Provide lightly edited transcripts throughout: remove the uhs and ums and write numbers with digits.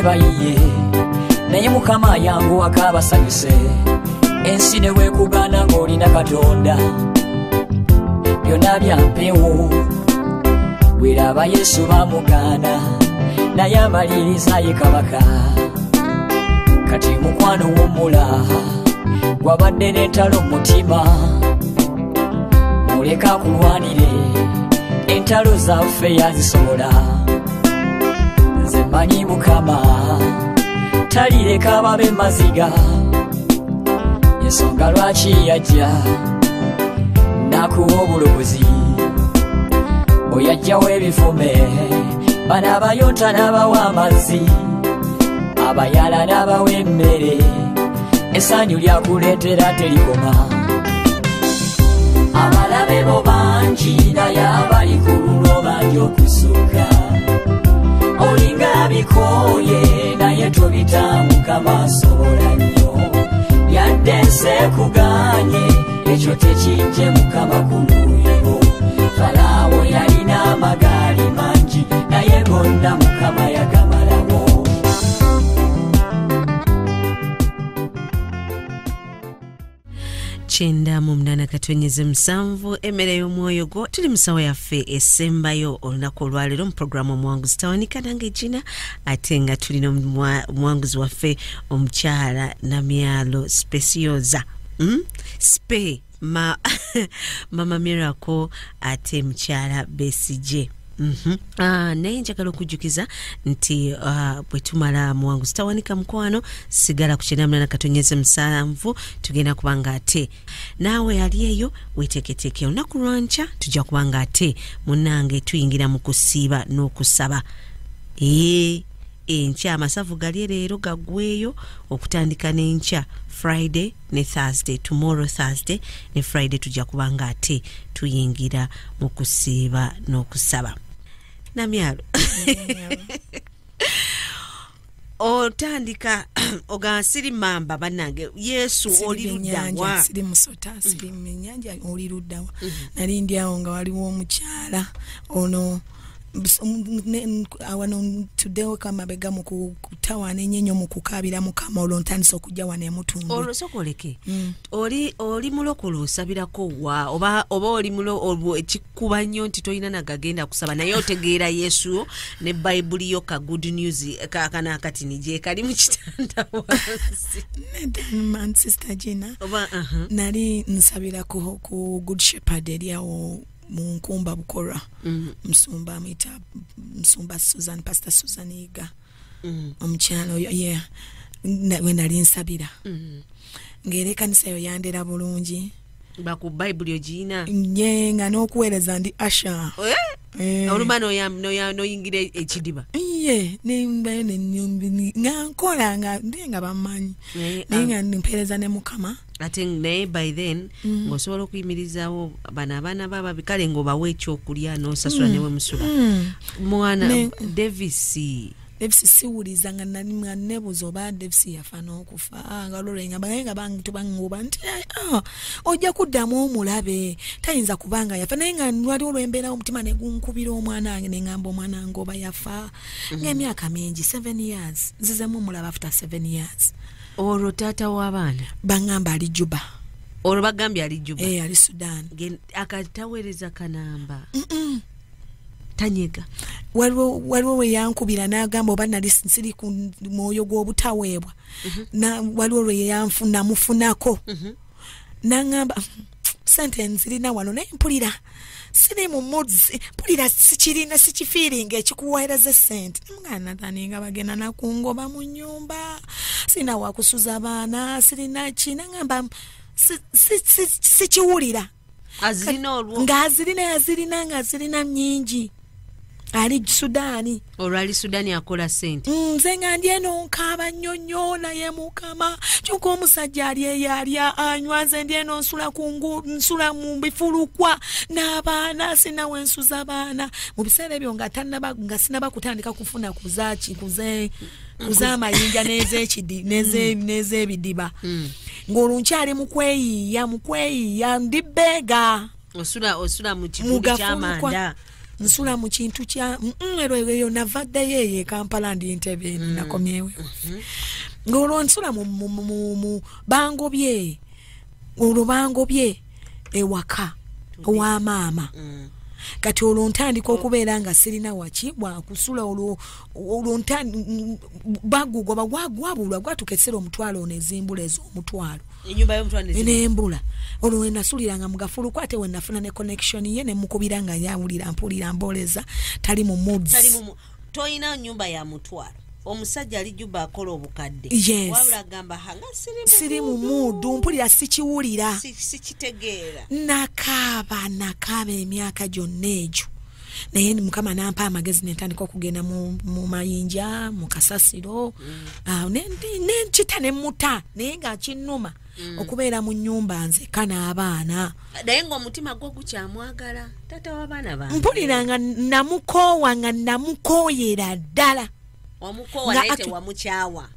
Balabe bayiye, naye Mukama ayanguwako abasanyuse. Ensi ne weekugaana ng'olina Katonda, byonna bya mpewo. Bweraba Yesu bamugaana, naye amaliriza ye kabaka. Kati mukwano wummula, gwabadde n'entalo mu mutima. Muleka akulwanire, entalo zaffe yazisobola. Nze mmanyi Mukama talireka babe maziga. Ensonga lwaki yajja n'akuwa obulokozi. Oyajjawo ebifume, bano abayonta n'abawa amazzi, abayala n'abawa emmere, essanyu lyakuleetera terikoma. Abalabe bo bangi naye abali ku lulwo bangi okusukka. Olinga bikooye naye tobita, Mukama asobola nnyo. Yadde ensi ekuganye, ekyo tekijje Mukama ku luyibo. Falaawo yalina amagaali mangi, naye gonna Mukama yagamalawo. 98.7 emmere y'omwoyo gwo. Tuli musawo yaffe esembayo olunaku olwaleero mu programu Omuwanguzi Tawanika nange Gina, ate nga tulina omuwanguzi waffe omukyala Namyalo Specioza Spe ma Mama Miracle ate mukyala Besigye. Naye njagala okujjukiza nti bwe tumala Muwanguzi Tawanika mukwano, sigala ku 98.7 tugenda kubanga ate naawe ali eyo weeteeketeeke olunaku lwankya tujja kubanga ate munnange tuyingira mu kusiiba n'okusaba. Enkya amasavu gali leero gaggweeyo okutandika n'enkya Friday ne Thursday, tomorrow Thursday ne Friday tujja kubanga ate tuyingira mu kusiiba n'okusaba. Namyalo otandika oga siri mamba bannange Yesu oli luddawa, siri musota, siri nnyanja oli luddawa. Nali ndi awo nga waliwo omukyala ono wano tuddewo kamabega mu kutawaana ennyo mu kukaabira Mukama, olwo ntandise okujja wano emutundu. Olwo sokoleke oli mulokole osabirako wa oba oli mulo ekikuba nnyo nti tolina nagagenda kusaba, naye otegeera Yesu ne Bayibuli yo ka good news kaakano akatini gye kali mu kitanda wansi. Nedda Sister Gina, nali nsabira ku Good Shepherd eri awo mu Nkumba Bukora. Musumba amuyita Musumba Susan, Pastor Susan Iga. Omukyala oyo ye we nali nsabira. Ng'era ekkanisa eyo yandera bulungi. Baku Bayibuli ogiyina? Ye nga n'okuweereza ndi Asha. Oluma n'oyingira ekidiba? Ye nembayo nga nkola nga ndiye nga bammanyi, naye nga mpeereza ne Mukama. Ate naye by then ng'osobola okuyimirizaawo bano abaana baba kale ng'obawa ekyokulya n'osasula newe musula. Mwana Davis siwuliza nga nebuuza oba Davis yafa n'okufa, nga olwo nga naye nga bangoba nti ojja kuddamu omulabe tayinza kubanga yafa, naye nga waliwo olw'embeerawo omutima ne gunkubira omwana wange ne ŋŋamba omwana wange oba yafa. Ng'emyaka mingi 7 years nzizemu omulaba after 7 years. Olwo taata w'abaana baŋŋamba ali Juba. Olwo bagambye ali Juba? Ali Sudan. Akataweereza kanamba tanyega. Waliwo we yankubira n'agamba oba nali siri ku mwoyo gw'obutaweebwa. Waliwo lwe namufunako n'aŋŋamba sente nzirina wano naye mpulira siri mu moods, mpulira sikirina sikifiiringa ekikuweereza sente. Nemugamba Nathani nga bagenda nakungoba mu nnyumba, sirina wakusuza abaana, sirina ki. N'aŋŋamba sikiwulira. Azirina olwo? Ng'azirina ng'azirina nnyingi. Ali Sudani. Olwo ali Sudani akola sente. Nze nga ndi eno nkaaba nnyo nnyo naye Mukama, kyokka omusajja ali eyo alya anywa, nze ndi eno nsula ku nsula mu bifulukwa n'abaana, sina we nsuza baana. Mu biseera ebyo nga tannaba nga sinaba kutandika kufuna kuz'amayinja n'ez'ebidiba. Ng'olwo nkyali mu kweyiiya ndi bbeega. Osula mu kivuli ky'amanda. Nsula mu kintu kya eyo navaddeyo eyo e Kampala ndi Entebbe nakomyewo. Ng'olwo nsula mu bangobye, olwo bangobye ewaka owa maama. Kati olwo ntandika okubeera nga sirina waki wakusula. Olwo bagugoba gwabulwa gwatuuka ekiseera omutwalo ono ezimbula ez'omutwalo ennyumba y'omutwalo nembula. Olwo wenasuliranga mu gafulu ate wenafuna ne connection ye nemukubira nga yawulira mpulira mbooleza tali mu moods. Toyina nnyumba ya mutwalo, omusajja ali Juba akola obukadde. Yes. Wabula agamba nga siri mu mood, mpulira sikiwulira, sikitegeera. Nakaaba emyaka gyonna egyo, naye Mukama nampa amagezi nentandika okugenda mu mayinja mu kasasiro. Nenkita nemuta, naye nga kinnuma okubeera mu nnyumba nzekka n'abaana. Naye ng'omutima gwo gukyamwagala taata w'abaana bange. Mpulira nga namukoowa, nga namukooyera ddala. Omukoowa naye tewamukyawa,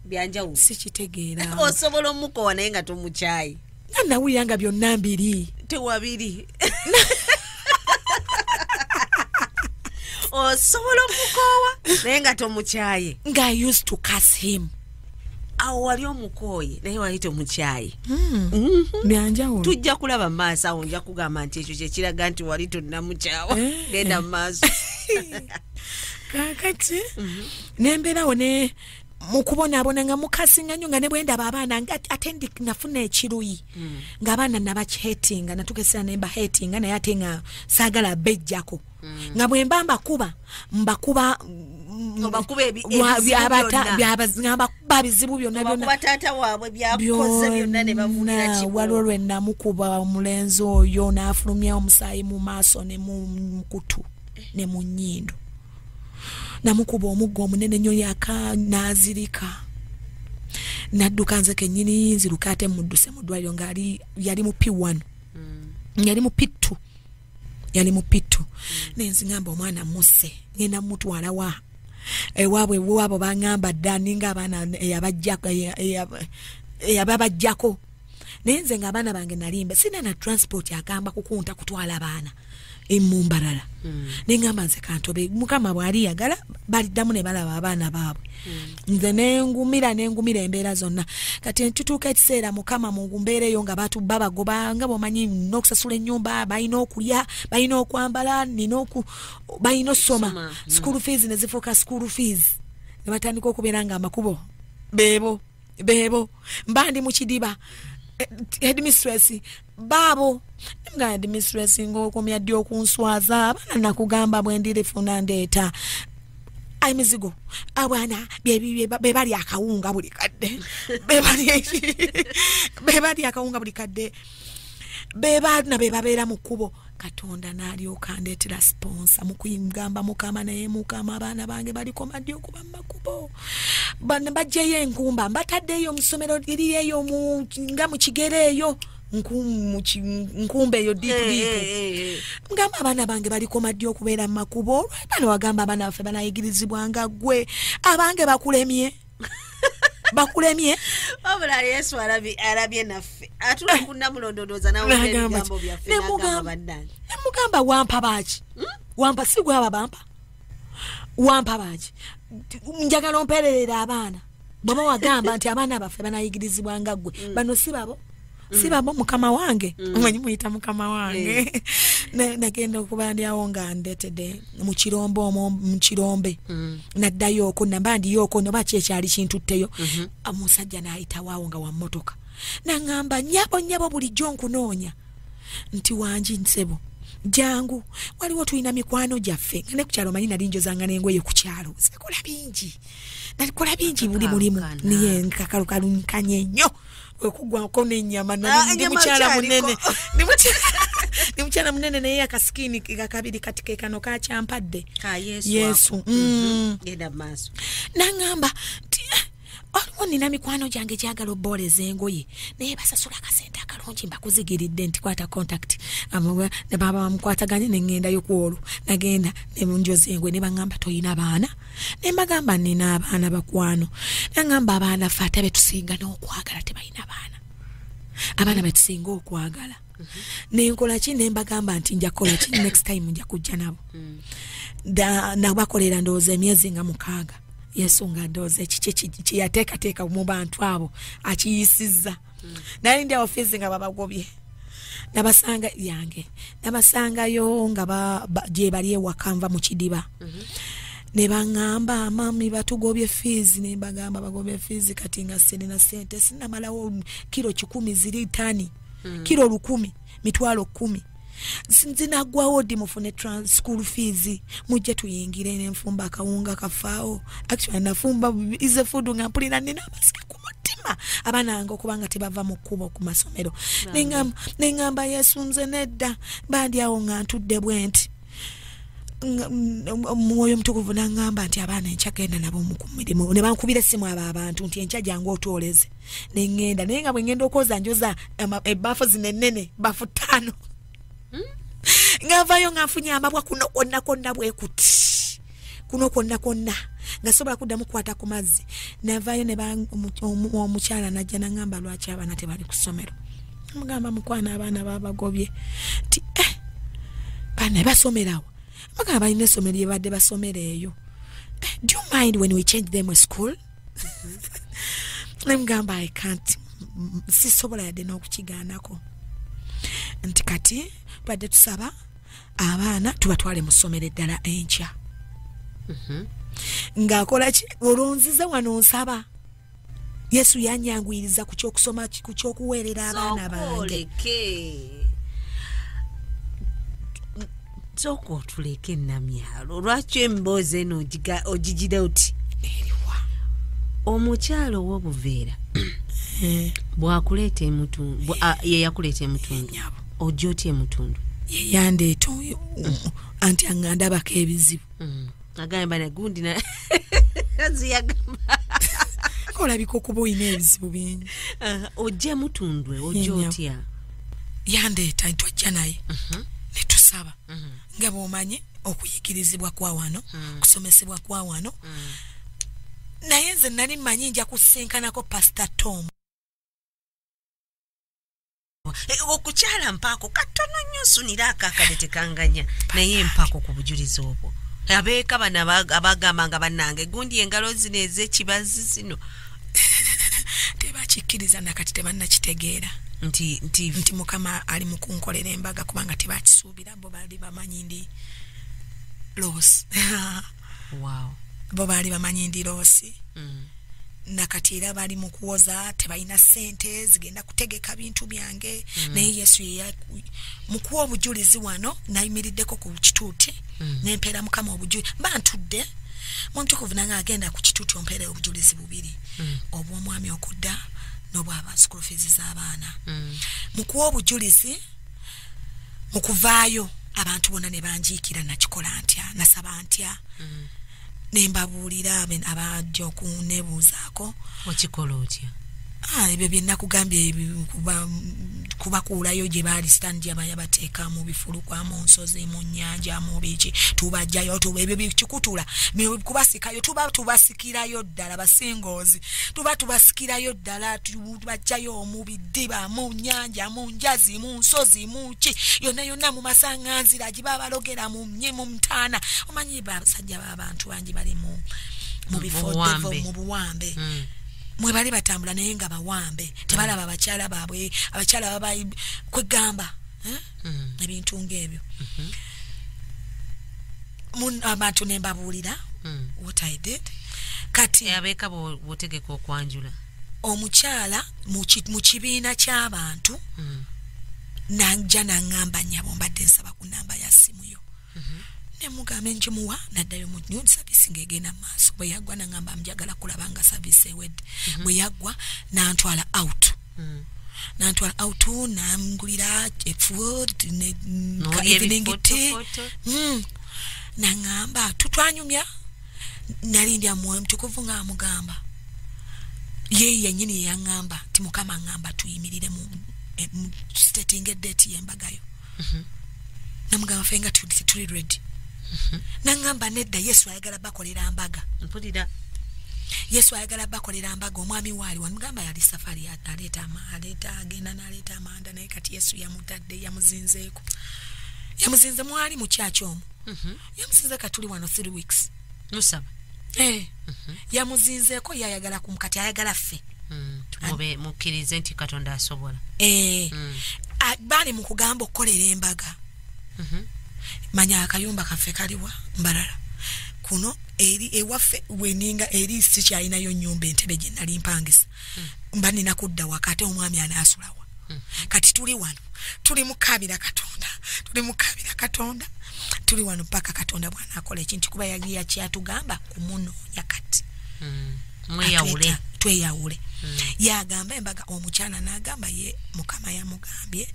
byanjawulo. Sikitegeera. Osobola omukoowa naye nga tomukyayi. Nga nawulira nga byonna mbiri. Tewabiri. Osobola omukoowa naye nga tomukyaye. Nga I used to curse him. Awo wali omukooye naye wali tomukyaye. Byanjawulo. Tujja kulaba mu maaso awo, nja kugamba nti ekyo kyekiraga nti wali tonnamukyawa. Genda mu maaso. Kakati nembeerawo ne mukubonaabona nga mukasinga nnyo, nga ne bwe ndaba abaana ate ndi nafuna ekiruyi ng'abaana nabakihetinga, natuuka ekiseera ne mbahetinga, naye ate nga saagala bejjako. Nga bwe mba mbakuba nga bizibu byonna byonna. Taata waabwe byakoze byonna ne bavunira kimu. Waliwo lwe namukuba omulenzi oyo n'afulumya omusaayi mu maaso ne mu kutu ne mu nnyindo. Namukuba omuggo omunene nnyo yaka n'azirika. Nadduka nze kennyini nziruka ate mudduse mu ddwaliro nga yali mu P1. Yali mu P2. Yali mu P2. Nenzingamba omwana musse ngenda mutwala wa ewaabwe waabo bangamba dda ninga abaana eyababajjako. Naye nze ng'abaana bange nalimba sina na transport agamba kukunta kutwala abaana emumbarala. Nengamba nze kantobe Mukama bw'ali yagala baliddamu ne balaba abaana baabwe. Nze nengumira embeera zonna. Kati tutuuka ekiseera Mukama mu mbeera eyo nga babagoba nga bw'omanyi n'okusasula ennyumba, balina okulya, balina okwambala, balina ossoma. School fees ne zifuuka school fees. Ne batandika okubeera nga amakubo beebo mba ndi mu kidiba. Headmistress baabo nga headmistress ng'okomya ddi okunswaza abaana nakugamba bwe ndirifuna ndeeta emizigo abaana be bali akawunga buli kadde, be bali akawunga buli kadde, be baana be babeera mu kkubo. Katonda n'alyoka andeetera sponsor mu kuyingamba Mukama, naye Mukama abaana bange balikoma ddi okuba mu makubo. Bajjeyo enkumba mbataddeyo mu ssomero liriyeyo nga mu kigere eyo nkumba eyo diipu. Ngamba abaana bange balikoma ddi okubeera mu makubo. Olwabano wagamba abaana baffe banayigirizibwanga ggwe, abange bakulemye. Bakulemye. Wabula Yesu alabye naffe atula ku Namulondolooza n'awulira ebigambo byaffe n'agamba bannange. Nemugamba wampa baaki? Wampa si gwe aba bampa? Wampa baaki? Njagala ompererera abaana. Bw'oba wagamba nti abaana baffe banayigirizibwanga ggwe, bano si babo? Si babo mukama wange? Omanyi muyita mukama wange. Nagenda okuba ndi awo nga ndeetedde mu kirombe omwo mu kirombe. Naddayo okwo namba ndiyo okwo noba ki ekyali kintutteyo. Omusajja n'ayitawo awo nga wa mmotoka. N'aŋŋamba nnyabo bulijjo nkunoonya. Nti wangi nsebo jangu, waliwo tulina mikwano gyaffe. Nga ne ku kyalo omanyi nali njozanga n'engoye ku kyalo. Sikola bingi. Nalikola bingi buli mulimu. Naye nkakalukalunkanye nnyo. Okugwako n'ennyama ndi mukyala munene. Ndi mukyala munene naye akasikini akabiri kati ke kano kakyampadde. Yesu. Genda mu maaso. N'aŋŋamba nti waliwo nina mikwano gyange gyagala obbooleza engoye naye basasula akasente akalungi mbakuzigiridde nti kwata contact. Ne baba bamukwataganye ne ŋŋendayo ku olwo. Nagenda ne njoza engoye ne baŋŋamba toyina baana. Ne mbagamba nina abaana bakwano. Naŋŋamba abaana ffe ate be tusinga n'okwagala tebalina baana. Abaana betusinga okwagala. Nenkola ki, nembagamba nti nja kukola ki, next time nja kujja nabo. Nabakolera ndowooza emyezi nga 6. Yesu nga ndowooza ekiki kyeyateekateeka mu bantu abo akiyisizza. Nali ndi awo fees nga babagobye. Nabasanga yange, nabasangayo nga gye bali ewaka nva mu kidiba. Ne baŋŋamba, mami batugobye fees. Ne mbagamba bagobye fees, kati nga sirina ssente, sinamalawo kilo 100 ziri tani, kilo 1000, mitwalo 10 zinagwawo ddi mufune school fees, mujje tuyingire. Nenfumba akawunga kafaawo. Actually nafumba ize food nga mpulira nina amasika ku mutima, abaana bange okubanga tebava mu kkubo ku masomero. Neŋŋamba Yesu nze nedda, bandi awo nga ntudde bwe nti, Mwoyo Mutukuvu naŋŋamba nti abaana enkya genda nabo ku mirimu. Ne bankubira essimu abo abantu nti enkya jangu otwoleze. Ne ŋŋenda, naye nga bwe ŋŋenda okwoza njoza ebbaafu zino ennene, baafu 5. Nga nvaayo nga nfunye amabwa kuno kwonna kwonna bwe kuti, kuno kwonna kwonna, nga sobola kuddamu kukwata ku mazzi. Navaayo ne omukyala najja naŋŋamba lwaki abaana tebali ku ssomero. Mugamba mukwano abaana babagobye. Nti baana basomerawo. Mugamba balina essomero lye badde basomera eyo. Do you mind when we change them a school? Nemugamba I can't, sisobola yadde n'okukigaanako. Nti kati tubadde tusaba abaana tubatwale mu ssomero eddala enkya. Ng'akola ki, olwo nzize wano nsaba Yesu yanyanguyiriza ku kyokusoma, ku kyokuweerera abaana bange. Sooka otuleke Namyalo, lwaki emboozi eno ogigira oti? Eriwa? Omukyala ow'obuveera bwakuleeta emutundu, ye yakuleeta emutundu, ojja otya emutundu? Ye yandeeta anti angandabako ebizibu. Agamba na gundi na ziyagamba olabika okuba olina ebizibu bingi. Ojja emutundwe ojja otya? Yandeeta twajja naye ne tusaba. Nga bw'omanyi okuyigirizibwa kwa wano, kusomesebwa kwa wano. Naye nze nali mmanyi nja kusinkanako Pastor Tom. Okukyala mpaako katono nnyo, nsunira akakadde tekanganya, naye mpaako ku bujulizi obwo. Abeeka bano abagamba nga bannange gundi engalo zino ez'ekibazi zino tebakikkiriza nakati, tebannakitegeera nti nti Mukama ali mu kunkolera embaga, kubanga tebakisuubira. Bo baali bamanyi ndi loss. Bo baali bamanyi ndi loss. Nakati era bali mu kuwoza tebalina ssente zigenda kutegeka bintu byange. Naye Yesu mu kuwa obujulizi wano nayimiriddeko ku kituuti, nempeera Mukama obujulizi. Mba ntudde, Mutukuvu nange agenda ku kituuti ompeera obujulizi bubiri, obw'omwami okudda n'obwaba school fees z'abaana. Mu kuwa obujulizi, mu kuvaayo, abantu bonna ne banjiikira. Nakikola ntya, nasaba ntya, ne mbabuulira abajja okuneebuuzaako. Okikola otya? Ebyo bye nakugambye, kubakuulayo gye baali sitaani gye yabateeka mu bifulukwa, mu nsozi, mu nnyanja, mu biki, tubajjayo tuba ebyo bikikutula kubasikayo, tuba tubasikirayo ddala basingoozi, tuba tubasikirayo ddala, tubajjayo mu bidiba, mu nnyanja, mu njazi, mu nsozi, mu ki yonna yonna, mu masaŋŋanzira gye babalogera, mu nye, mu ntaana. Omanyi basajja b'abantu bangi bali mu bifo mu buwambe mwe bali batambula, naye nga bawambe tebalaba bakyala baabwe, abakyala baba kwegamba ebintu ng'ebyo. Abantu ne mbabuulira what I did. Kati abeeka bw'otegeka okwanjula, omukyala mu kibiina ky'abantu najja naŋŋamba, nnyabo, mbadde nsaba ku namba ya ssimu yo. Nemugamba ngimuwa, naddayo mu new service ng'egenda mu maaso. Bwe yaggwa naŋŋamba njagala kulaba nga service ewedde. Bwe yaggwa nantwala out, nantwala out, nangulira food ne evening tea. Naŋŋamba tutwanyumya. Nali ndya, Mwoyo Mutukuvu ng'amugamba, ye yennyini yeyaŋŋamba nti Mukama aŋŋamba tuyimirire mu stating date y'embagayo. Namugamba ffe nga tuli ready. Naŋŋamba nedda, Yesu ayagala bakolera mbaga. Mpulira. Yesu ayagala bakolera mbaga. Omwami waali wamugamba yali safari, aleeta agenda n'aleeta amanda, naye kati Yesu yamutadde, yamuzinzeeko, yamuzinze mwali mu kyaki omwo. Yamuzinze katuli wano 3 weeks musaba. Yamuzinzeeko, yayagala kati ayagala ffe mukkirize nti Katonda asobola. Baali mu kugamba okukolera embaga. Manya akayumba kaffe kaliwa Mbarara kuno eri ewaffe weninga eri sikyalinayo nnyumba entebe gye nali mpangisa. Mba nina kudda waka, ate omwami anaasulawa. Kati tuli wano tuli mukabira Katonda, tuli mukabira Katonda, tuli wano paka Katonda bw'anaakola ekintu, kuba yali yakyatugamba kumunoonya kati mweyawule, tweyawule. Yagamba embaga omukyala n'agamba ye Mukama yamugambye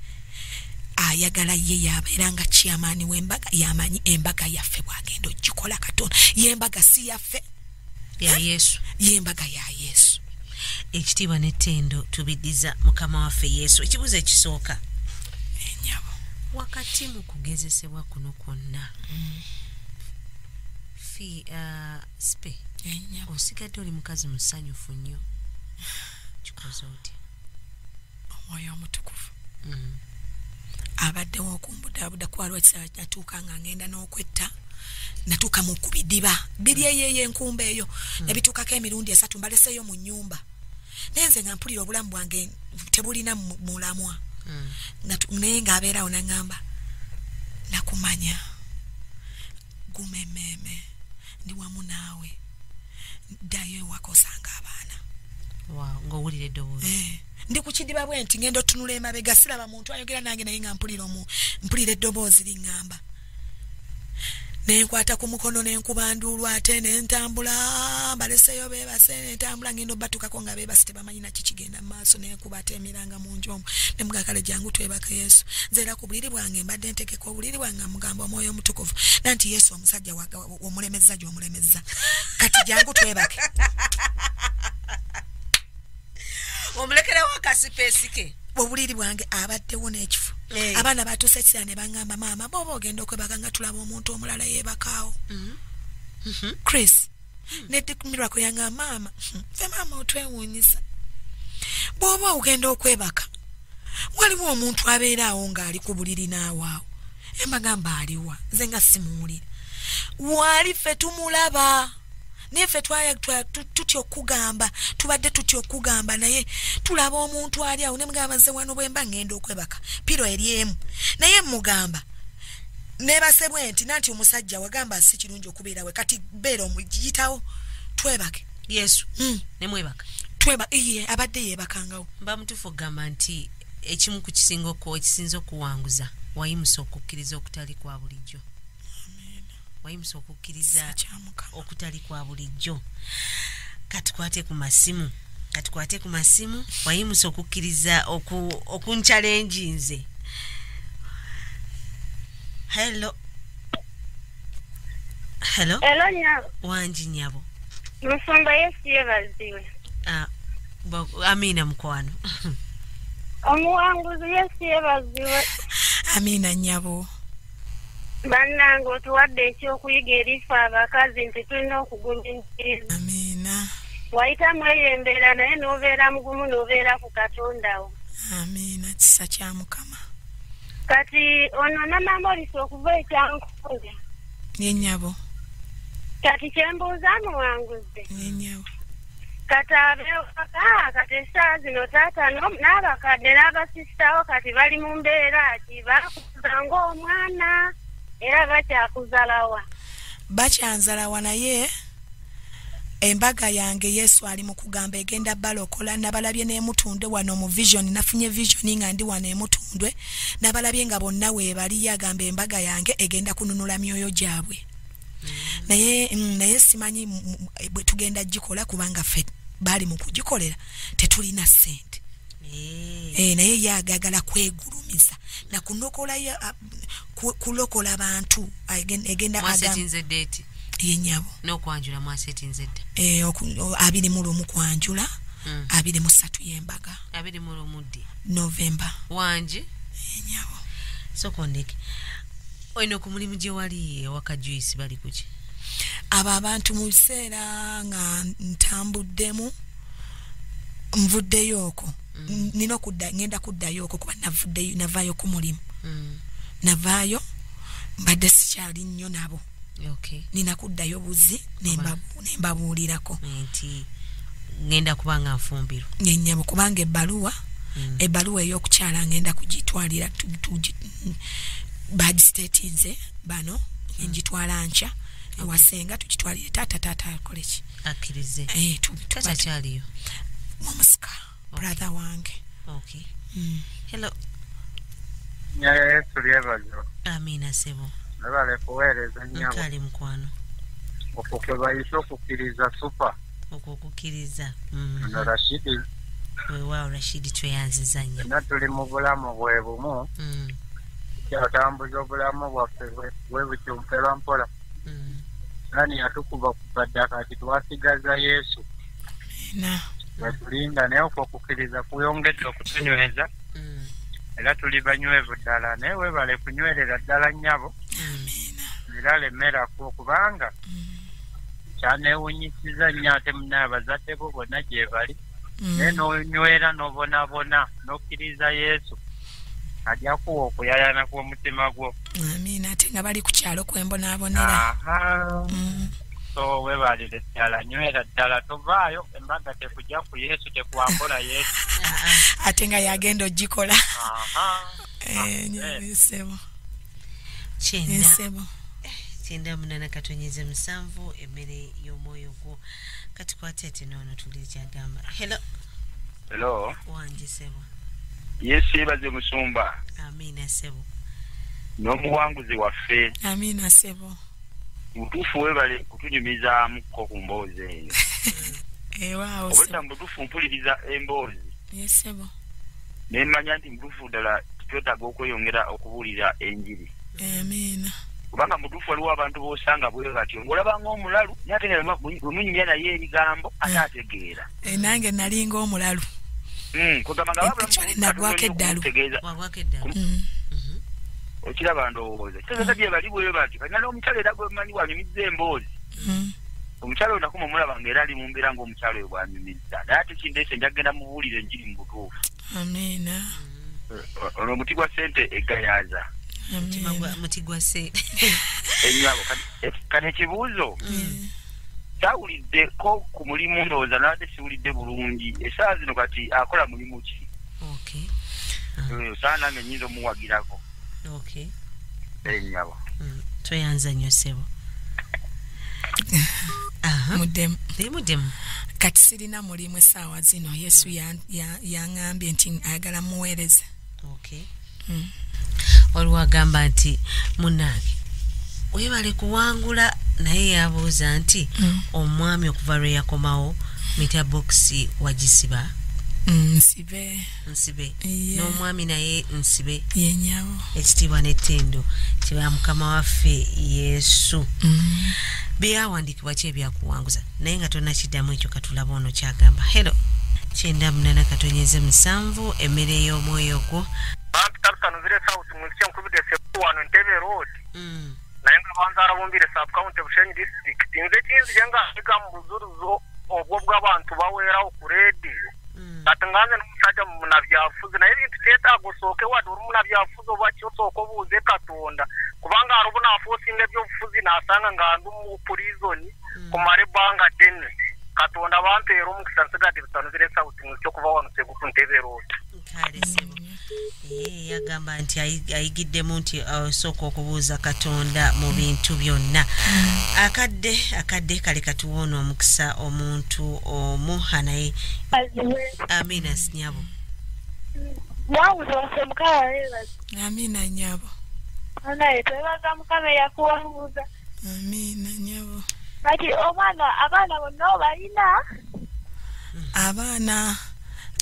ayagala ye yabeera nga chairman w'embaga, yamanyi embaga yaffe bw'agenda ogikola Katonda. Y'embaga si yaffe, ya Yesu, y'embaga ya Yesu. Ekitiibwa n'ettendo tubiddiza Mukama waffe Yesu. Ekibuuzo ekisooka, ennyabo, wakati mu kugezesebwa kuno kwonna, Spe, osigadde oli mukazi musanyufu nnyo, kikoze otya? Omwoyo Omutukuvu abaddewo okumbudaabuda. Kwaliwo ekiseera natuuka nga ngenda n'okwetta, natuuka mu kubidiba biri eyo enkumba eyo, nebituukako emirundi 3, mbaleseeyo mu nnyumba, naye nze nga mpulira obulamu bwange tebulina mulamwa. Naye ng'abeerawo n'aŋŋamba, nakumanya, guma emmeeme, ndi wamu naawe, ddayo ewaka osanga abaana. Ng'owulira eddoboozi. Ndi ku kidiba bwe nti ngenda otunula emabega, siraba muntu ayogera nange, naye nga mpulira eddoboozi liŋŋamba. Nenkwata ku mukono nenkubanduulwa, ate nentambula, mbaleseeyo beebase, nentambula ngenda obbatukako nga beebase tebamanyi naki kigenda mu maaso. Nenkuba ate emiranga mu nju omwo, nemugamba kale jangu twebake Yesu. Nze era ku buliri bwange mbadde ntegeka obuliri bwange, mugamba Omwoyo Omutukuvu nanti Yesu omusajja omulemezza gy'omulemezza, kati jangu twebake. Omulekerawo akasipeesi ke. Obuliri bwange abaddewo n'ekifo. Abaana batuuse ekiseera ne baŋŋamba, maama bw'oba ogenda okwebaka nga tulaba omuntu omulala yeebakaawo. Chris ne Miracle yaŋŋamba, maama ffe maama otwewuunyisa, bw'oba ogenda okwebaka waliwo omuntu abeera awo ng'ali ku buliri naawe awo. Embagamba aliwa, nze nga simuwulira. Wali ffe tumulaba, naye ffe tutya okugamba, tubadde tutya okugamba, naye tulaba omuntu ali awo. Nemugamba nze wano bwe mba ngenda okwebaka piro eri emu, naye mugamba nebase bwe nti nanti omusajja wagamba si kirungi okubeera we, kati beera omuyitawo twebake. Yesu nemwebaka iye abadde yeebakangawo. Mba mutuufu okugamba nti ekimu ku kisinga okuwanguza wayimusa okukkiriza okutali kwa bulijjo. Wayimusa okukkiriza okutali kwa bulijjo. Katukwate ku masimu, katukwate ku masimu. Wayimusa okukkiriza okunchallenginze. Hello. Hello. Hello nyabo. Wangi nyabo. Musumba Yesu yeebazibwe. Amina mukwano. Omuwanguzi Yesu yeebazibwe. Amina nyabo. Bannange otuwadde ekyokuyiga eri ffe abakazi nti tulina okugumiikiriza. Amina. Wayitamu eyo embeera naye n'obeera mugumu n'obeera ku Katonda wo. Amina, kisa kya Mukama. Kati ono Namamolisi okuva ekyankuza. Ye nnyabo. Kati kyembuuza muwanguzi. Ye nnyabo. Kati abewaka kati essaawa zino taata n'abakadde n'abasisitawo kati bali mu mbeera ki, bakuza ng'omwana era bakyakuzalawa. Bakyanzalawa, naye embaga yange Yesu ali mu kugamba egenda balokola. Nabalabye n'emutundwe wano mu vision, nafunye vision nga ndi wano emutundwe, nabalabye nga bonna weebali. Yagamba embaga yange egenda kununula myoyo gyabwe. Naye simanyi bwe tugenda gikola, kubanga ffe bali mu kugikolera tetulina ssente. Naye yagagala kwegulumiza na kulokola bantu. Egenda mwasetinze date yenyabo n'okwanjula mwasetinze dda 21 kwanjula, 23 y'embaga, 21 ddi November wangi yenyabo. Sokondeke oyina ku mulimu gye wali ewaka Juice bali kuki? Abo abantu mu biseera nga ntambuddemu nvuddeyo okwo, nina okudda, ngenda kuddayo okwo kuba navuddeyo, navaayo ku mulimu. Navaayo mbadde sikyali nnyo nabo. Nina kuddayo buzi nembabuulirako nti ngenda kuba nga nfumbirwa. Nnyabo, kubanga ebbaluwa ey'okukyala ngenda kugitwalira bagisiteetinze bano, ngitwala nkya ewasenga tukitwalire taata akole ki, akkirize. Taata akyaliyo? Omusika brother wange. Hello. Yesu lyebazo. Amina sebo. Mwebale kuweereza nnyabo. Nkali mukwano. Okwo kwe bayita okukkiriza supa. Okwo okukkiriza. Ono Rashidi. Weewaawo Rashidi, tweyanziza nnyo. Ffenna tuli mu bulamu bwe bumu. Kyatambuza obulamu bwaffe bwe butyo mpola mpola. Nani yatukuba kuva dda kati twasigaza Yesu. Bwetulinda naye okwo okukkiriza kuyongedde okutunyweza. Era tuli banywevu ddala, naye weebale kunywerera ddala nnyabo. Era lemerako kubanga kyaneewunyisiza nnyo ate munnaye abazadde bo bonna gye bali. Naye n'onywera n'obonaabona n'okkiriza Yesu, ajja kuwa okuyayana kw'omutima gwo. Amiina. Ate nga bali ku kyalo kwembonaabonera. So weebalire ddala, nywera ddala, tovaayo, embaga tekujja ku Yesu, tekuwambola Yesu. Ate nga yagenda ogikola. Nsebo. 98.7 emmere y'omwoyo gwo. Katukwate ate noono tuwulire kyagamba. Hello. Hello. Wangi sebo. Yesu yeebaze musumba. Amiina sebo. N'omuwanguzi waffe. Amiina sebo. Mutuufu weebale kutunyumizaamuko ku mboozi eyo. Ewaawo. Obwedda mutuufu mpuliriza emboozi. Yesebo. Ne mmanya nti mutuufu ddala twetaaga okweyongera okubuulira enjiri. Amiina. Kubanga mutuufu waliwo abantu b'osanga bwe batyo ng'olaba ng'omulalu naye ate nga bwe munyumya naye ebigambo ate ategeera. Nange nali ng'omulalu. Kugamba nga wabula nagwako eddalu. Wagwako eddalu. Okiraba ndowooza kitegeeza gye bali bwe batyo. Kati n'omukyala era gwe mmanyi bw'anyumizza emboozi. Omukyala oyo nakoma omulaba ng'era ali mu mbeera ng'omukyala oyo bw'anyumizza, naye ate kindeese njagenda mubuulire enjiri mu butuufu. Amiina. Ono omuti gwa ssente egayaaza. Muti gwa ssente. Ennyabo kati ekibuuzo kyawuliddeko ku mulimu, ndowooza nabadde siwulidde bulungi. Essaawa zino kati akola mulimu ki? Saana nange nnyinza omuwagirako. Ennyabo. Tweyanza nnyo ssebo. Muddemu. Muddemu. Kati sirina mulimu essaawa zino. Yesu yaŋŋambye nti ayagala muweereze. Waliwo agamba nti munnange weebale kuwangula, naye yabuuza nti omwami okuva lwe yakomawo mita bokisi wagisiba? Nsibe. Nsibe. N'omwami naye nsibe. Yennyabo. Ekitiibwa n'ettendo kiba Mukama waffe Yesu. Byawandiikibwa ki ebyakuwanguza? Naye nga tonnakiddamu ekyo katulaba ono kyagamba. Hello. 98.7 emmere y'omwoyo gwo. Naye nga banzaala bumbire sub-county Bushenyi district. Nze kinzije nga nyiga mu buzuruzo obwo bw'abantu baweerawo ku rediyo. Kati nga nze n'omusajja munabyafuzi, naye ebintu kyetaaga osooke wadde oli munabyafuzi oba ki osooke obuuze Katonda, kubanga hariho obu naafuusinga ebyobufuzi naasanga nga ndi mu purizoni kumara ebbanga ddene. Katonda bampeera omukisa nsigadde bitanuzire South Musyo okuva wano Seguku Ntebe Road. Kale sebo. Yagamba nti ayigiddemu nti osooka okubuuza Katonda mu bintu byonna. Akadde kale katuwoona omukisa omuntu omu naye. Amina nnyabo. Amina nnyabo. Twebaza Mukama eyakuwanguza. Amina nnyabo. Kati omwana abaana bonna obalina?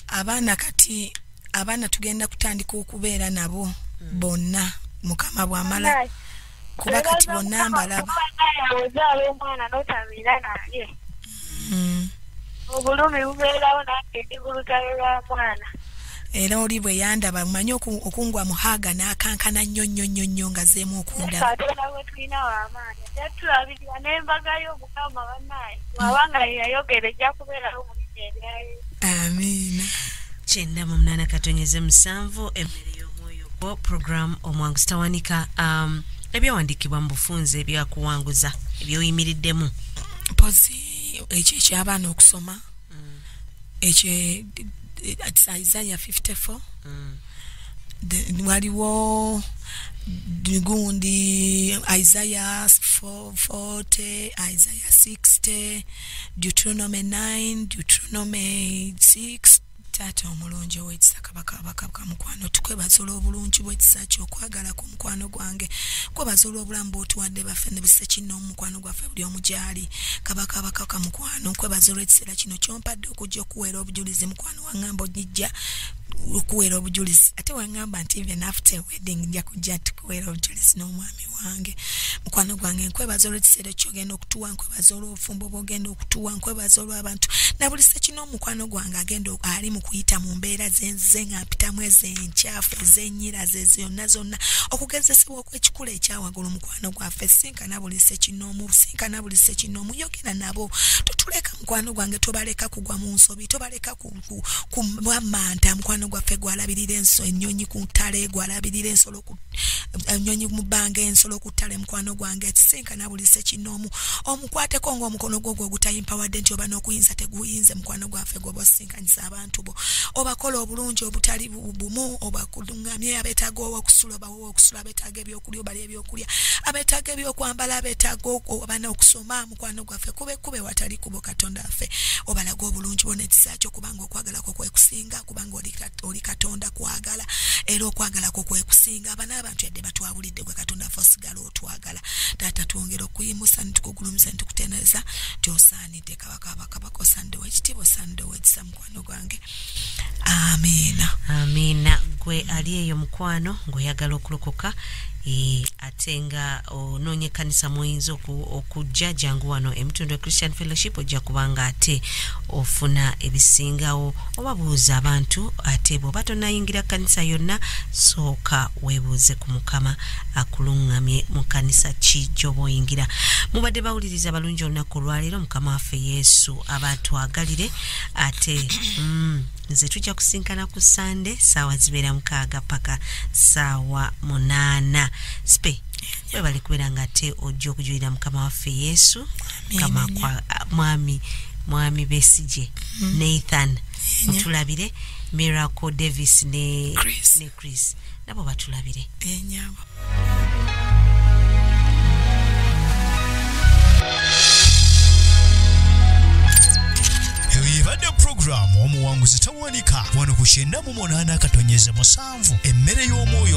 Abaana kati abaana tugenda kutandika okubeera nabo bonna Mukama bw'amala kuba kati bonna mbalaba. Ozaala omwana n'otabeera naye. Obulumi bubeerawo nange ndi ku lutalo lwa mwana. Era oli bwe yandaba mmanyi okungwa muhaga n'akankana nnyo nnyo nnyo nnyo nga zeemu okundaba. Katonda we tulina w'amaanyi ajja tulabirira n'embaga y'Omukama bannaaye bw'abanga yayogera ejja kubeerawo mu linnya erya Yesu. Amiina. 98.7 emmere y'omwoyo gwo program Omuwanguzi Tawanika. Ebyawandiikibwa mu bufunze ebyakuwanguza ebyoyimiriddemu. Mpozi ekyo eky'abaana okusoma, ekyo Isaiah 54, waliwo gundi Isaiah 40, Isaiah 60, Deuteronomy 9, Deuteronomy 6. Taata omulungi ow'ekisa kabaka abakabaka mukwano, tukwebaza olw'obulungi bw'ekisa kyo, okwagala ku mukwano gwange, kwebaza olw'obulamu bw'otuwadde baffe ne buse kino omukwano gwaffe buli omu gy'ali. Kabaka abakabaka mukwano, nkwebaza olw'ekiseera kino ky'ompadde okujja okuweera obujulizi mukwano. Waŋŋamba ojja okuweera obujulizi, ate waŋŋamba nti even after wedding nja kujja tukuweera obujulizi n'omwami wange mukwano gwange. Nkwebaza olw'ekiseera ky'ogenda okutuwa, nkwebaza olw'obufumbo bw'ogenda okutuwa, nkwebaza olw'abantu na buli sekino omukwano gwange agenda ali mu kuyita mu mbeera zenze nga mpitamu ez'enkyafu ez'ennyira ze zonna zonna, okugezesebwa okw'ekikula ekyawaggulu mukwano gwaffe. Sinkana buli sekinoomu, sinkana buli sekinoomu, yogera nabo, totuleka mukwano gwange, tobaleka kugwa mu nsobi, tobaleka kumanta mukwano gwaffe. Gwalabirira ennyonyi ku ttale, gwalabirira ensolo ku ennyonyi mu bbanga, ensolo ku ttale mukwano gwange. Sinkana buli sekinoomu, omukwateko ng'omukono gwo gwe ogutayimpawadde nti oba n'okuyinza teguyinze mukwano gwaffe. Gwe bosinkanyisa abantu bo, obakola obulungi obutali bumu, obakulungamye abeetaaga owokusula obawe okusula, abeetaaga ebyokulya obalya ebyokulya, abeetaaga ebyokwambala, abeetaaga abaana okusoma mukwano gwaffe. Kube kube watali kubo Katonda waffe, obalaga obulungi bwona ekisa kyo, kubanga okwagala kwo kwekusinga, kubanga oli Katonda kwagala, era okwagala kwo kwekusinga. Abana abantu yadde batwabulidde, gwe Katonda waffe osigala otwagala. Taata, twongera okuyimusa netukugulumiza netukutendereza nti osaanidde kabaka abakabaka, osaanidde ow'ekitiibwa, osaanidde ow'ekisa mukwano gwange. Amiina. Amiina. Gwe ali eyo mukwano ng'oyagala okulokoka, ate nga onoonya ekkanisa mw'oyinza okujja, jangu wano Emutundwe Christian Fellowship, ojja kubanga ate ofuna ebisingawo oba buuza abantu. Ate bw'oba tonnayingira kkanisa yonna, sooka weebuuze ku Mukama akuluŋŋamye mu kkanisa ki gy'oba oyingira. Mubadde bawuliriza balungi olunaku olwaleero. Mukama waffe Yesu abatwagalire. Ate nze tujja kusinkana ku Sande, saawa zibeera 6 paka saawa 8. Spe webale kubeera nga ate ojja okujulira Mukama waffe Yesu. Mukama mwami Besigye Nathan mutulabire, Miracle Davis ne Chris nabo batulabire. Ebadde puroguramu Omuwanguzi Tawanika wano ku 98.7 emmere y'omwoyo.